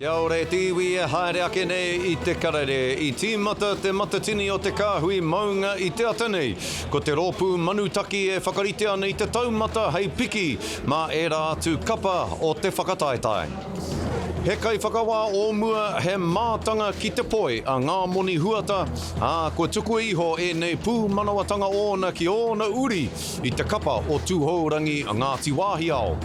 Kia ora e te iwi e haere ake nei i te karere. I tīmata te matatini o te kāhui maunga i te ata nei. Ko te rōpū Manutaki e whakarite ana i te taumata hei piki mā ērā atu kapa o te whakataetae. He kaiwhakawā o mua, he mātanga ki te poi a Ngāmoni Huata, ā, kua tukua iho ēnei pūmanawatanga ōna ki ōna uri i te kapa o Tūhourangi Ngāti Wāhiao.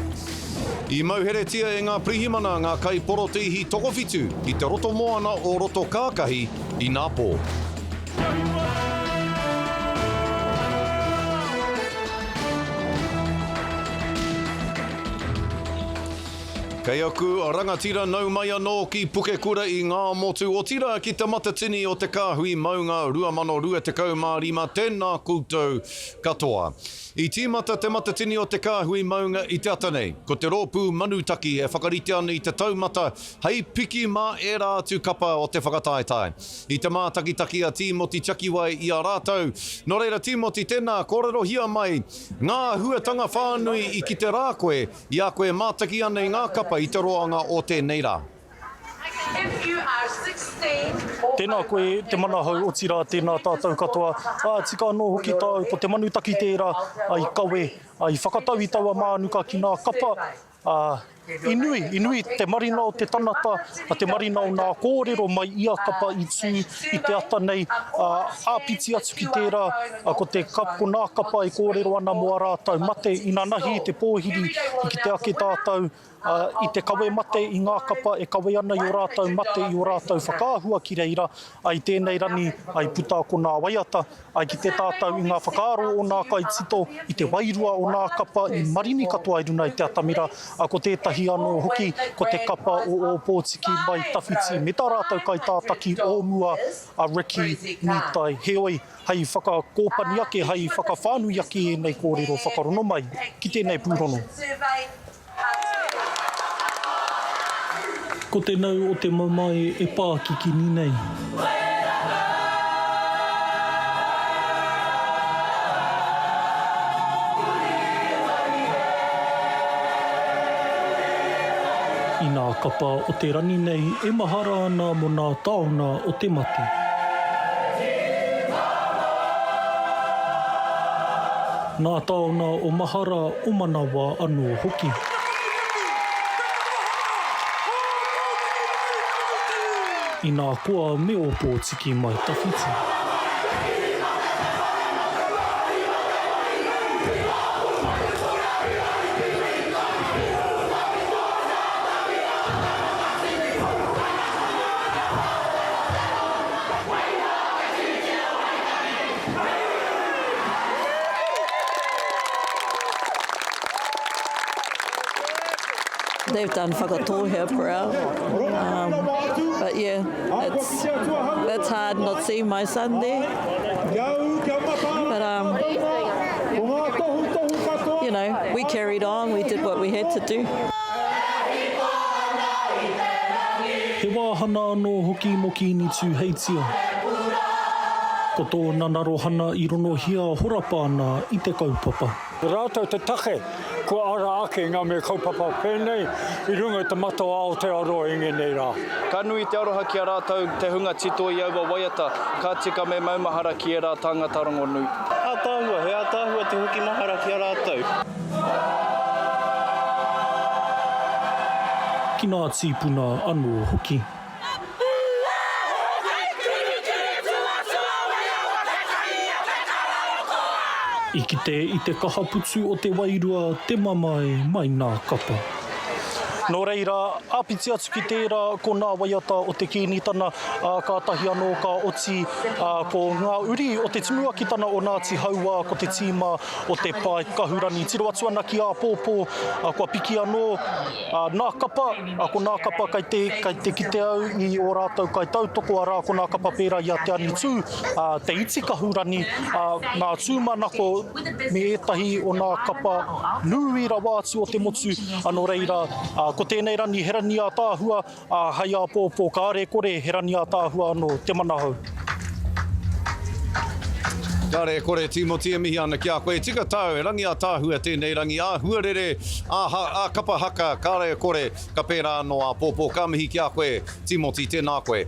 I mauheretia e ngā pirihimana ngā kaiporotēhi tokowhitu i te roto moana o Rotokākahi inapō. Kei aku rangatira nau mai anō ki Pukekura i Ngāmotu, otirā ki Te Matatini o Te Kāhui Maunga 2025, tēnā koutou katoa. I tīmata Te Matatini o Te Kāhui Maunga i te ata nei. Ko te rōpū Manutaki e whakarite ana i te taumata hei piki mā ērā atu kapa o te whakataetae. I te mātakitaki a Tīmoti Tiakiwai i a rātou. Nō reira Tīmoti, tēnā, kōrerohia mai ngā āhuatanga whānui i kite rā koe i a koe e mātaki ana i ngā kapa i te roanga o tēnei rā. Tēnā koe te manahau, otirā tēnā tātou katoa. Ā, tika anō hoki tāu, ko te manutaki tērā i kawe, i whakatau i taua mānuka ki ngā kapa, ā, i nui, i nui te marina o te tanata, te marina o ngā kōrero mai ia kapa i tū i te ata nei, ā, āpiti atu ki tērā, ko te kap, ko ngā kapa e kōrero ana mō ā rātou mate, inanahi i te pōhiri i kite ake tātou, ā, i te kawe mate i ngā kapa e kawe ana i ō rātou mate, i ō rātou whakaahua ki reira, ā, i tēnei rangi, ā, i puta ko nā waiata, ā, i kite tātou i ngā whakaaro o nā kaitito, i te wairua o nā kapa i marini katoa i runa i te atamira, ā, ko tētahi anō hoki, ko te kapa o Ōpōtiki Mai Tawhiti me tā rātou kaitātaki o mua, a Ricky Mītai. Heoi, Hei whakakōpani ake, hei whakawhānui ake i ēnei kōrero whakarono mai ki tēnei pūrongo. Ko te nau o te mamae e pākikini nei. I nā kapa o te rangi nei e mahara ana mo nā taonga o te mate. Nā taonga o mahara, o manawa anō hoki. Inā koa me Ōpōtiki mai tawhiti. They've done Whakatōhea proud. Um, but yeah, it's, it's hard not seeing my son there. But um, you know, we carried on, we did what we had to do. He wāhana anō hoki mō Kīngi Tūheitia. Ko tōna narohana i ronohia horapa ana i te kaupapa. Rātou te take kua ara ake ngā mea kaupapa pēnei i runga i te mata o Aotearoa i ngēnei rā. Ka nui te aroha ki a rātou te hunga tito i aua waiata, ka tika me maumahara ki ērā tāngata rongonui. Ātaahua, he ātaahua te hoki mahara ki a rātou. Ki ngā tīpuna anō hoki. I kite i te kaha putu o te wairua te mamae mai nā kapa. Nō reira, āpiti atu ki tērā, ko nā waiata o te Kīngitana, ā, kātahi anō ka oti, ā, ko ngā uri o te tumuakitana o Ngāti Hauā, ko te tīma o te pae kahurangi. Tiro atu ana ki āpōpō, kua piki anō nā kapa, ko nā kapa kei te, kei te kite au i ō rātou kaitautoko, arā, ko nā kapa pērā i a Te Anitū, Te Iti Kahurangi, ngā tūmanako me ētahi o nā kapa nui rawa atu o te motu, nō reira, ko tēnei rangi he rangi ātaahua, Ā, hei āpōpō kāre kore he rangi ātaahua anō te manahau. Kāre e kore, Tīmoti, e mihi ana ki a koe. Tika tāu, e rangi ātaahua tēnei rangi, ā-huarere, ā-kapa haka, kāre e kore, ka pērā anō āpōpō. Ka mihi ki a koe, Tīmoti, tēnā koe.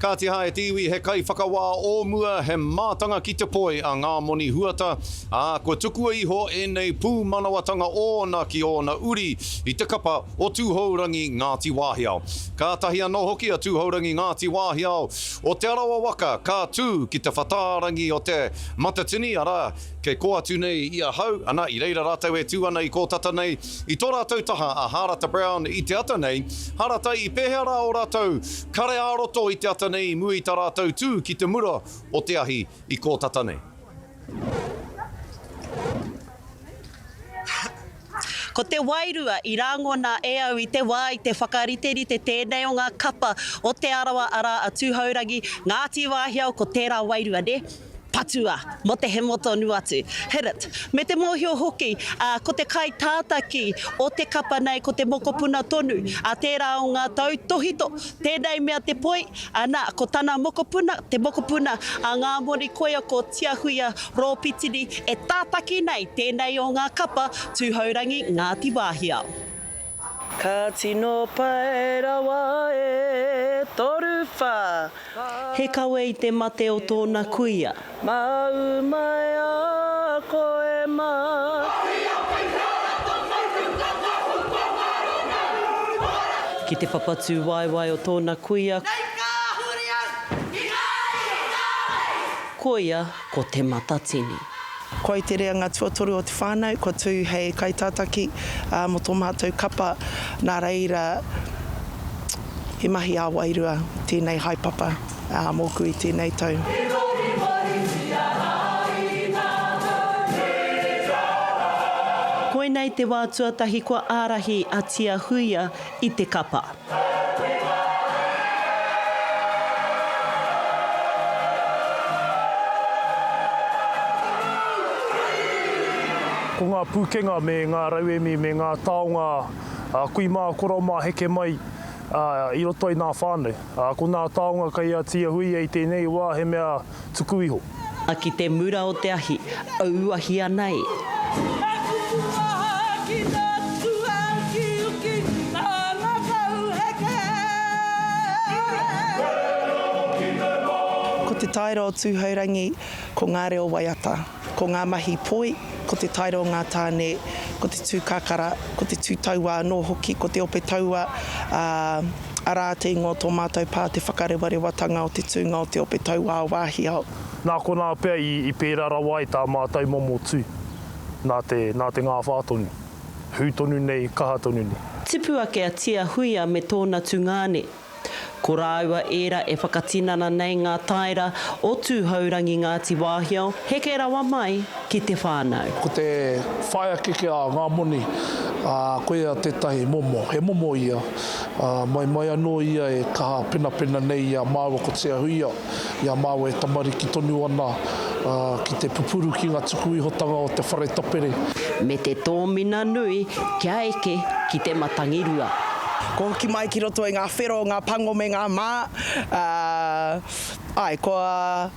Kāti hā e te iwi, he kaiwhakawā o mua, he mātanga ki te poi a Ngāmoni Huata, ā, kua tukua iho ēnei pūmanawatanga ōna ki ōna uri i te kapa o Tūhourangi Ngāti Wāhiao. Kātahi anō hoki a Tūhourangi Ngāti Wāhiao o Te Arawa waka ka tū ki te whatārangi o te Matatini, arā, kei kō atu nei i ahau, ana, i reira rātou e tū ana i kō tata nei, i tō rātou taha a Hārata Brown i te ata nei. Hārata, i pēhea rā ō rātou kare ā-roto i te ata nei i mua i tā rātou tū ki te mura o te ahi i kō tata nei? Ko te wairua i rāngona e au i te wā i te whakariterite tēnei o ngā kapa o Te Arawa arā a Tūhourangi, Ngāti Wāhiao ko tērā wairua nē? Patua, mō te hemo tonu atu. Hit it. Me te mōhio hoki, ā, ko te kaitātaki o te kapa nei ko te mokopuna tonu a tērā o ngā tautōhito, tēnei mea te poi, Ana, ko tana mokopuna, te mokopuna a Ngāmoni koia ko Tiahuia Rōpitini e tātaki nei tēnei o ngā kapa Tūhourangi Ngāti Wāhiao. Ka tino pai rawa e Toruwha. He kawe i te mate o tōna kuia. Māu mai a koe mā. Ki te papatūwaewae o tōna kuia. Koia ko Te Matatini. Ko au te reanga tuatoru o te whānau, kua tū hei kaitātaki mō tō mātou kapa, nā reira he mahi ā-wairua tēnei haepapa. Mōku i tēnei tau. Koinei te wā tuatahi kua ārahi a Tia Huia i te kapa. Ko ngā pūkenga me ngā rauemi me ngā taonga a kui mā, koro mā heke mai i roto i nā whānau. Ā, ko nā taonga kei a Tiahuia i tēnei wā he mea tuku iho. A ki te mura o te ahi, auahi ana e. Ka kupu maha ki te atua ukiuki nana kau heke. Ko te taera o Tūhourangi, ko ngā reo waiata, ko ngā mahi poi, ko te taera o ngā tāne, ko te tū kakara, ko te tū taua anō hoki, ko te ope taua, ā, Arā te ingoa o tō mātou pā, te whakarewarewatanga o te tūnga o te ope tauā o Wāhiao. Nā konā pea i pērā rawa ai tā mātou momo tū, nā te, nā te ngāwhā tonu. Hū tonu nei, kaha tonu nei. Tipu ake a Tia Huia me tōna tungāne. Ko rāua ērā e whakatinana nei ngā taera o Tūhourangi Ngāti Wāhiao, heke rawa mai ki te whānau. Ko te whaea keke a ngā moni, ā, koia tētahi momo, he momo ia, ā, mai mai anō ia e kaha penapena nei i a māua ko Tiahuia, i a māua e tamariki tonu ana, ā, ki te pupuru ki ngā tuku ihotanga o te whare tapere. Me te tōmina nui kia eke ki te matangirua. Kua hoki mai ki roto i ngā whero, ngā pango me ngā mā, ā, āe, kua.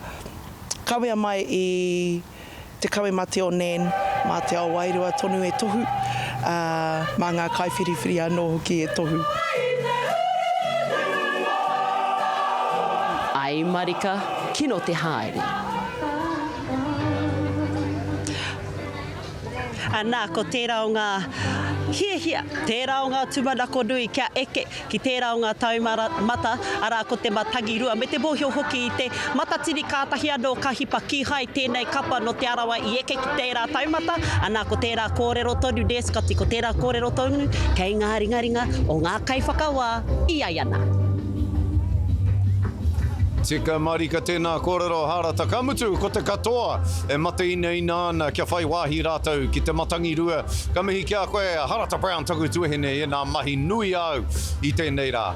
Kawea mai i te kawe mate o Nan, mā te ao wairua tonu e tohu, ā, mā ngā kaiwhiriwhiri anō hoki e tohu. Ai marika, kino te haere. Ana, ko tērā o ngā hiahia, tērā o ngā tūmanako nui kia eke ki tērā o ngā taumata, arā, ko te matangirua, me te mōhio hoki i te matatini kātahi anō ka hipa kīhai tēnei kapa nō Te Arawa i eke ki tērā taumata, ana, ko tērā kōrero tonu, nē Scotty, ko tērā kōrero tonu kei ngā ringaringa o ngā kaiwhakawā i ai ana. Tika marika tēnā kōrero Hārata. Ka mutu, ko te katoa e mateinaina ana kia whai wāhi rātou ki te matangirua. Ka mihi ki a koe Harata Brown taku tuahine i ēnā mahi nui āu i tēnei rā.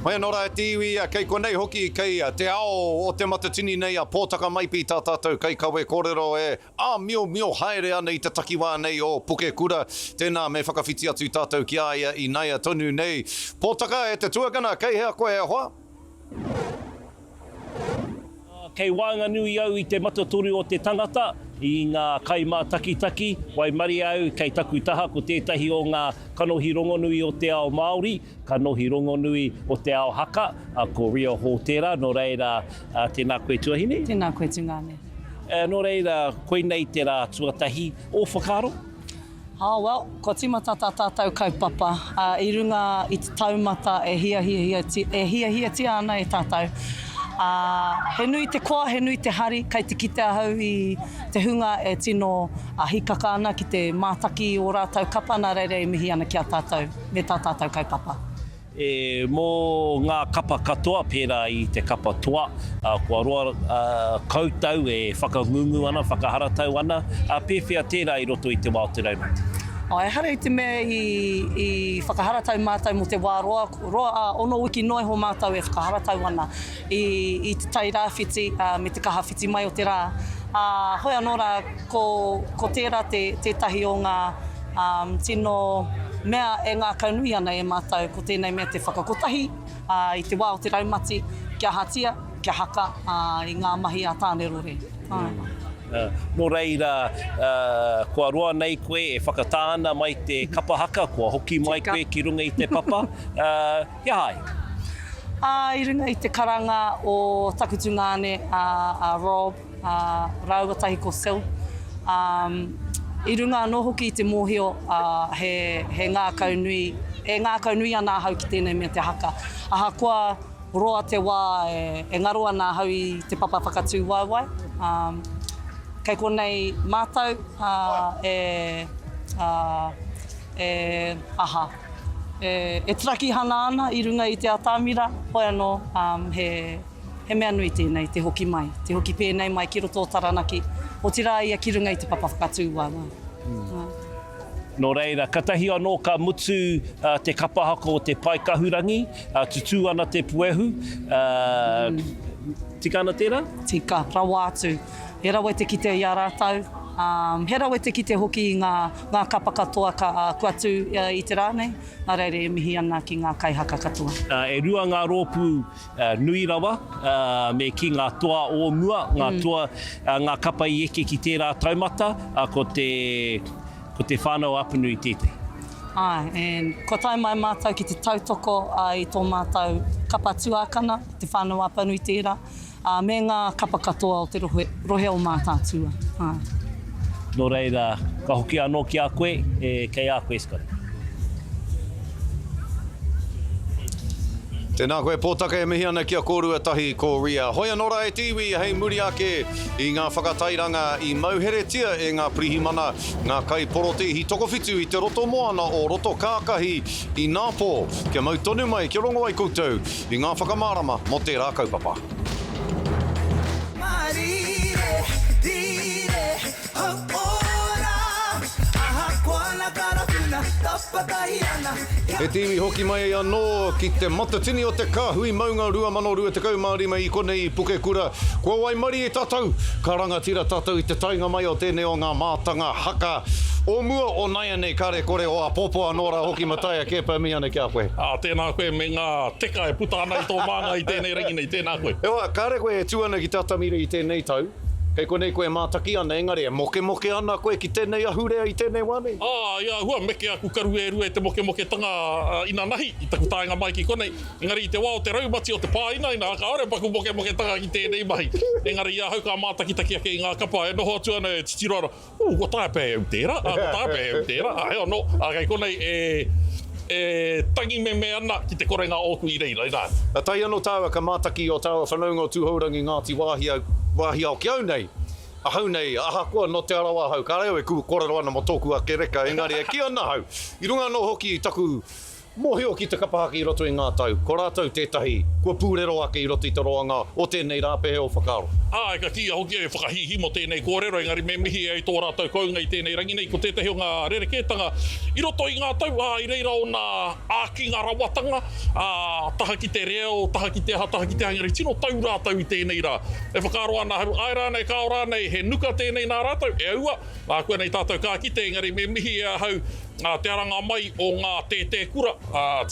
Mai anō rā e te iwi, kei konei hoki, kei te ao o te matatini nei a Pōtaka Maipi tā tātou kaikawe kōrero e āmiomio haere ana i te takiwā nei o Pukekura. Tēnā me whakawhiti atu tātou ki a ia inaia tonu nei. Pōtaka, e te tuakana, kei hea koe e hoa? Kei waenganui au i te matatoru o te tangata, i ngā kaimātakitaki, waimarie au kei taku taha ko tētahi o ngā kanohi rongonui o te ao Māori, kanohi rongonui o te ao haka, ko Ria Hall tērā, nō reira, tēnā koe tuahine. Tēnā koe tungāne. Nō reira, koinei te rā tuatahi, ō whakaaro? Oh well, kua tīmata tā tātou kaupapa i runga i te taumata e hiahiatia ana e tātou. He nui te koa, he nui te hari, kei te kite ahau i te hunga e tino hīkaka ana ki te mātaki i ō rātou kapa, nā reira e mihi ana ki a tātou me tā tātou kaupapa. E, mō ngā kapa katoa, pērā i te kapa toa, kua roa koutou e whakangungu ana, whakaharatau ana, pēwhea tērā i roto i te wā o te raumati? Ehara i te mea i whakaharatau mātou mō te wā roa, roa, ā, ono wiki noa iho mātou e whakaharatau ana i te tai rāwhiti me te kaha whiti mai o te rā. Ā, hoi anō rā, ko, ko tērā te, tētahi o ngā tino mea e ngākaunui ana e mātou, ko tēnei mea te whakakotahi i te wā o te raumati, kia ahatia, kia haka i ngā mahi a Tānerore. Āe. Nō reira, kua roa nei koe e whakatā ana mai te kapa haka, kua hoki mai koe ki runga i te papa, he aha ai? Ā, i runga i te karanga o taku tungāne, a Rob, ā, rāua tahi ko Syl, ā, i runga anō hoki i te mōhio, ā, he, he ngākau nui, e ngākau nui ana ahau ki tēnei mea te haka. Ahakoa roa te wā e, e ngaro ana ahau i te papa whakatū waewae, ā, kei konei mātou, ā, e, ā, e aha, e, e tarakihana ana i runga i te atamira, hoi anō, ā, he, He mea nui tēnei, te hoki mai, te hoki pēnei mai ki roto o Taranaki, otirā ia ki runga i te papa whakatū waewae. Nō reira, katahi anō ka mutu te kapa haka o te pae kahurangi, tutū ana te puehu, tika ana tērā? Tika, rawa atu. He rawe te kite i a rātou, he rawe te kite hoki i ngā kapa katoa kua tū i te rā nei, nā reira e mihi ana ki ngā kaihaka katoa. E rua ngā rōpū Nui rawa, me kī ngā toa o mua, ngā toa, ngā kapa i eke ki tērā taumata, ko te, ko Te Whānau Apanui tētehi. Āe, and kua tae mai mātou ki te tautoko i tō mātou kapa tuākana, Te Whānau Apanui tērā, me ngā kapa katoa o te rohe, rohe o Mātaatua. Āe. Nō reira, ka hoki anō ki a koe, kei a koe, Scotty. Tēnā koe Pōtaka e mihi ana ki a kōrua tahi ko Ria. Hoi anō rā e te iwi hei muri ake i ngā whakatairanga i mauheretia e ngā pirihimana ngā kaiporotēhi tokowhitu i te roto moana o Rotokākahi inapō. Kia mau tonu mai kia rongo ai koutou i ngā whakamārama mō tērā kaupapa. He tīmi hoki mai anō ki te Matatini o te Kāhui Maunga 2025 i konei i Pukekura. Kua waimarie tātou, ka rangatira tātou i te taenga mai o tēnei o ngā mātanga haka o mua, o nāianei, kare kore, o āpōpō anō rā hoki Mataia Keepa, mihi ana ki a koe. Ā, tēnā koe me ngā teka e puta ana i tō māngai i tēnei rangi nei, tēnā koe. E hoa, kare koe e tū ana ki te atamira i tēnei tau. Kei konei koe e mātaki ana, engari e mokemoke ana koe ki tēnei ahurea i tēnei wā nei? Ā, i āhua meke aku karu e rua e te mokemoketanga inanahi, i taku taenga mai ki konei. Engari i te wā o te raumati o te pāinaina, kāore paku mokemoketanga ki tēnei mahi. Engari i ahau ka mātakitaki ake i ngā kapa e noho atu ana e titiro ana, Ū, kua taea pea e au tērā, ā, kua taea pea e au tērā, ā, heoi anō, ā, kei konei e, e tangi meme ana ki te korenga ōku i reira, inā. Ka tae anō tāua ka mātaki i ō tāua whanaunga o Tūhourangi Ngāti Wāhiao, Wāhiao ki au nei, ahau nei, ahakoa nō Te Arawa ahau, kāre au e kōrero ana mō tōku ake reka, engari e kī ana ahau, i runga anō hoki i taku Mōhio ki te kapa haka i roto i ngā tau, ko rātou tētahi kua pūrero ake i roto i te roanga o tēnei rā pēhea ō whakaaro? Āe, ka kīia hoki e whakahīhī mō tēnei kōrero, engari me mihi e ai tō rātou kounga i tēnei rangi nei, ko tētahi o ngā rerekētanga i roto i ngā tau, ā, i reira ōna ākinga rawatanga, ā, taha ki te reo, taha ki te aha, taha ki te aha, engari tino tau rātou i tēnei rā. E whakaaro ana ahau, āe rānei, kāo rānei, he nuka tēnei nā rātou? E aua, ākuanei tātou ka kite, engari me mihi e ahau, Te aranga mai o ngā tētē kura,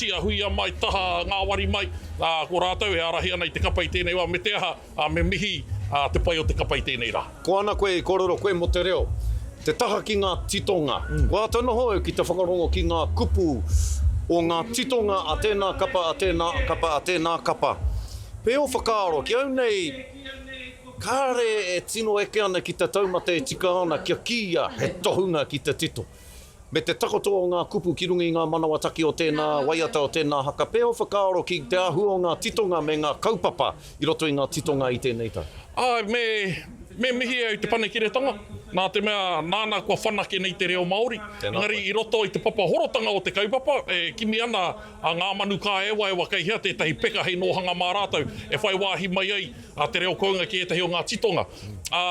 tīahuia mai, taha ngāwari mai. Ā, ko rātou e ārahi ana i te kapa i tēnei wā, me te aha, ā, me mihi, ā, te pai o te kapa i tēnei rā. Ko ana koe i kōrero koe mō te reo, te taha ki ngā titonga. Kua āta noho au ki te whakarongo ki ngā kupu o ngā titonga a tēnā kapa, a tēnā kapa, a tēnā kapa. Pē ō whakaaro, ki au nei, kāre e tino eke ana ki te taumata e tika ana kia kīia he tohunga ki te tito. Me te takoto o ngā kupu ki runga i ngā manawataki o tēnā waiata, o tēnā haka. Pē ō whakaaro ki te āhua o ngā titonga me ngā kaupapa i roto i ngā titonga i tēnei tau? Āe, me, me mihi au i te panekiretanga, nā te mea nāna kua whanake nei te reo Māori. Engari i roto i te papahorotanga o te kaupapa, e kimi ana a Ngā Manu Kāewaewa kei hea tētahi peka hei nōhanga mā rātou e whai wāhi mai ai a te reo kounga ki ētahi o ngā titonga. Ā,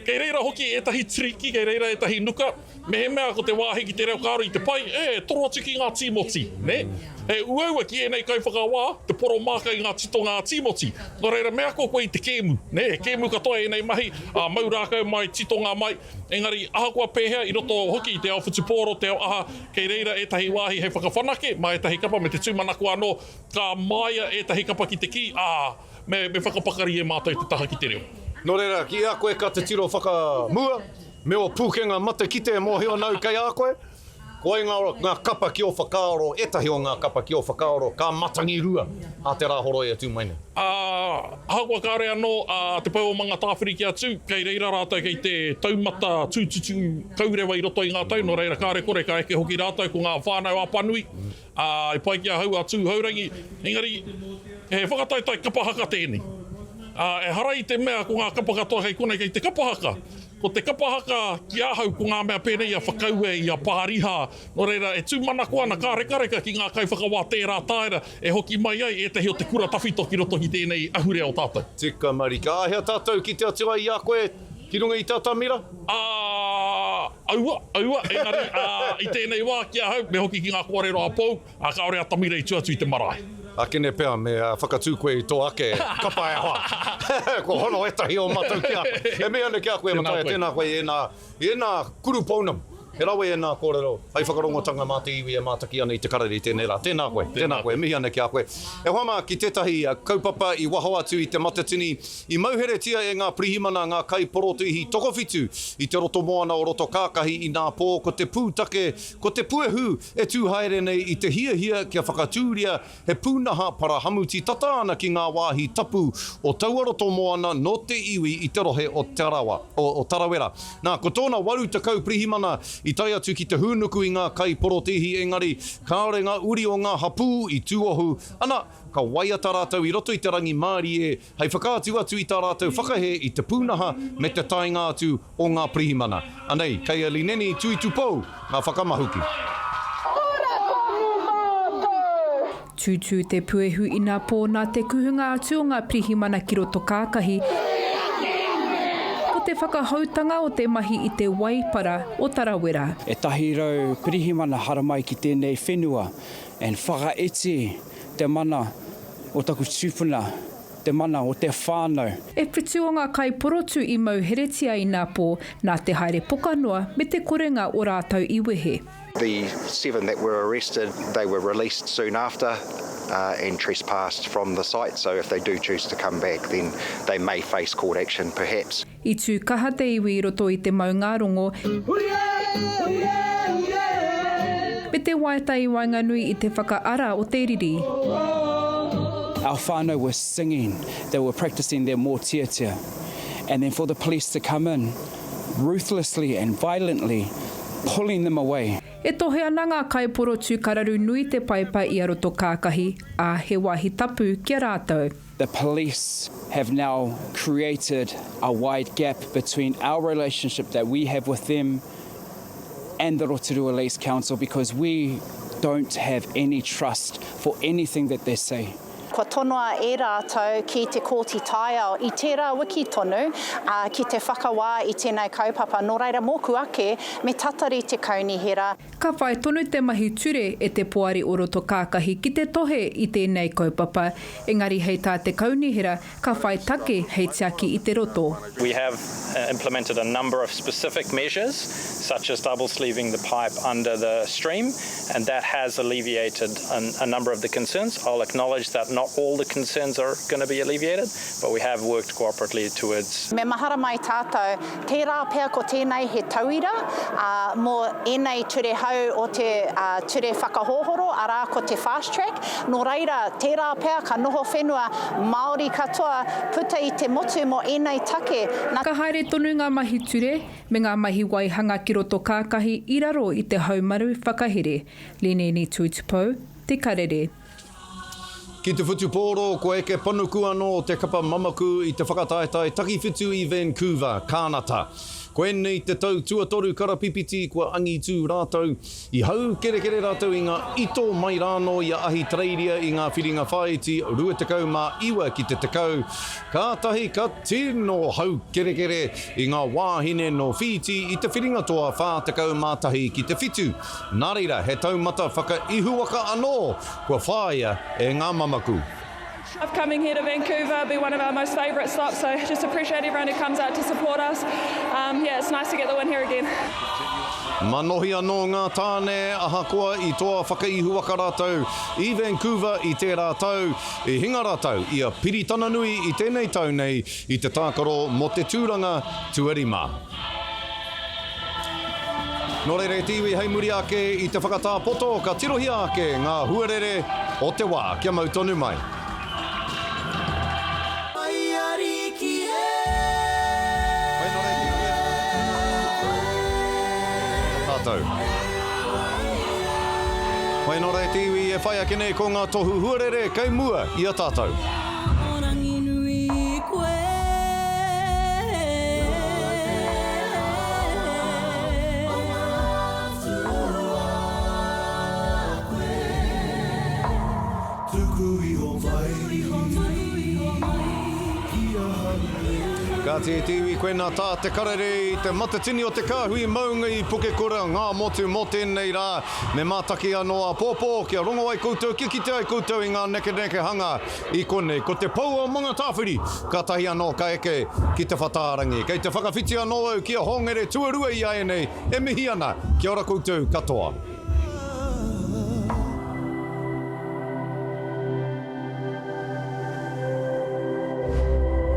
kei reira hoki ētahi tiriki, kei reira ētahi nuka, Mehemea ko te wāhi ki te reo kāore i te pai, e, toro atu ki ngā tīmoti, nē? He uaua ki ēnei kaiwhakawā te poromāka i ngā titonga a tīmoti. Nō reira, me ako koe i te kēmu, nē? He kēmu katoa ēnei mahi, ā, mau rākau mai, titonga mai. Engari, ahakoa pēhea, i roto hoki i te ao whutupōro, te ao aha, kei reira ētahi wāhi hei whakawhanake mā ētahi kapa me te tūmanako anō, ka māia ētahi kapa ki te kī, ā, me, me whakapakari e mātou te taha ki te reo. Nō reira, ki a koe ka titiro whakamua, Me ō pūkenga matakite e mōhio ana au kei a koe, ko wai ngā, ngā kapa ki ō whakaaro, ētahi o ngā kapa ki ō whakaaro ka matangirua a te Rāhoroi e tū mai nei? Ā, ahakoa kāore anō a Te Pou o Mangatāwhiri kia tū, kei reira rātou kei te taumata tūtutu kaurewa i roto i ngā tau, nō reira kāore kore ka eke hoki rātou ko ngā whānau Apanui, ā, i pai ki ahau a Tūhourangi, engari he whakataetae kapa haka tēnei. Ā, ehara i te mea ko ngā kapa katoa kei konei kei te kapa haka. Ko te kapa haka ki ahau ko ngā mea pēnei i a Whakaue, i a Pāriha, nō reira e tūmanako ana ka rekareka ki ngā kaiwhakawā tērā taera e hoki mai ai ētahi o te kura tawhito ki roto ki tēnei ahurea o tātou. Tika marika. Āhea tātou kite atu ai i a koe ki runga i te atamira? Ā, aua, aua, engari, ā, i tēnei wā ki ahau, me hoki ki ngā kōrero a Pou, Ā, kāore a Tamira i tū atu i te marae. Akene pea me whakatū koe i tō ake kapa e hoa. Kua hono ētahi o mātou ki a koe. E mihi ana ki a koe Mataia, tēnā koe i ēnā, i ēnā kuru pounamu. He rawe ēnā kōrero hai whakarongotanga mā te iwi e mātaki ana i te karere i tēnei rā. Tēnā koe, tēnā koe, e mihi ana ki a koe. E hoa mā, ki tētahi kaupapa i waho atu i te Matatini, i mauheretia e ngā pirihimana ngā kaiporotūhi tokowhitu i te rotomoana o Rotokākahi inā pō ko te pūtake, ko te puehu E tū haere nei i te hiahia kia whakatūria he pūnaha parahamuti tata ana ki ngā wāhi tapu o taua roto moana nō te iwi i te rohe o Te Arawa, o Tarawera. Nā, ko tōna 80 pirihimana i tae atu ki te hūnuku i ngā kaiporotēhi engari kāore ngā uri o ngā hapū i tūohu, ana, ka waiata rātou i roto i te rangimārie hei whakaatu atu i tā rātou whakahē i te pūnaha me te taenga atu o ngā pirihimana. Anei, kei a Lineni Tuitupou ngā whakamahuki. Tūtū te puehu inapō nā te kuhunga atu o ngā pirihimana ki roto kākahi, ko te whakahoutanga o te mahi i te waipara o Tarawera. E 100 pirihimana haramai ki tēnei whenua and whakaiti te mana o taku tupuna, te mana o te whānau. E whitu o ngā kaiporotu i mauheretia inapō nā te haere poka noa me te korenga o rātou i wehe. The seven that were arrested, they were released soon after and trespassed from the site, so if they do choose to come back then they may face court action perhaps. I tū kaha te iwi i roto i te maungārongo me te waiata i waenganui i te whakaara o te riri. Our whānau were singing, they were practicing their mōteatea and then for the police to come in ruthlessly and violently pulling them away. E tohe ana ngā kaiporotū ka raru nui te paipa i a Rotokākahi, ā, he wāhi tapu ki a rātou. The police have now created a wide gap between our relationship that we have with them and the Rotorua Lakes Council because we don't have any trust for anything that they say. Kua tonoa e rātou ki te Kōti Taiao i tērā wiki tonu, ā, ki te whakawā i tēnei kaupapa. Nō reira, mōku ake, me tatari te kaunihera. Ka whai tonu te mahi ture e te Poari o Roto Kākahi ki te tohe i tēnei kaupapa, engari hei tā te Kaunihera ka whai take hei tiaki i te roto. We have implemented a number of specific measures such as double sleeving the pipe under the stream and that has alleviated a number of the concerns. I'll acknowledge that not. all the concerns are going to be alleviated, but we have worked cooperatively towards. Me mahara mai tātou, tērā pea ko tēnei he tauira, ā, mō ēnei ture hou o te ture whakahohoro, arā, ko te fast track. Nō reira, tērā pea ka noho whenua Māori katoa puta i te motu mō ēnei take. Nā. Ka haere tonu ngā mahi ture me ngā mahi waihanga ki roto kākahi i raro i te haumaru whakahere. Leneni Tuitupou, Te Karere. Ki te whutupōro, kua eke panuku anō te kapa mamaku i te whakataetae takiwhitu i Vancouver, Kānata. Koinei te tau tuatoru karapipiti kua angitū rātou. I haukerekere rātou i ngā ito mai rānō i a Ahitereiria i ngā whiringa whāiti 29 ki te 10, kātahi ka tino haukerekere i ngā wāhine nō Whīti i te whiringa toa 41 ki te whitu. Nā reira, he taumata whakaihuwaka anō kua whāia e ngā mamaku. Love coming here to Vancouver, be one of our most favourite stops, so just appreciate everyone who comes out to support us. Um, yeah, it's nice to get the win here again. Manohi anō ngā tāne, ahakoa i toa whakaihuwaka rātou i Vancouver i tērā tau, i hinga rātou i a Piritananui i tēnei tau nei i te tākaro mō te tūranga tuarima. Nō reira e te iwi hei muri ake i te whakatā poto ka tirohia ake ngā huarere o te wā. Kia mau tonu mai. Tātou. Whai nō reira te iwi e whai ake nei ko ngā tohu huarere kei mua i a tātou. Ranginui koe. Kāti e te iwi, koinā tā te karere i te matatini o te kāhui maunga i Pukekura, ngā motu mō tēnei rā. Me mātaki anō āpōpō kia rongo ai koutou, kia kite ai koutou i ngā nekenekehanga I konei, ko te pou o Mangatāwhiri, kātahi anō ka eke ki te whatārangi. Kei te whakawhiti anō au ki a Hongere tuarua i āianei e mihi ana. Kia ora koutou katoa.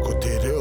Ko te reo.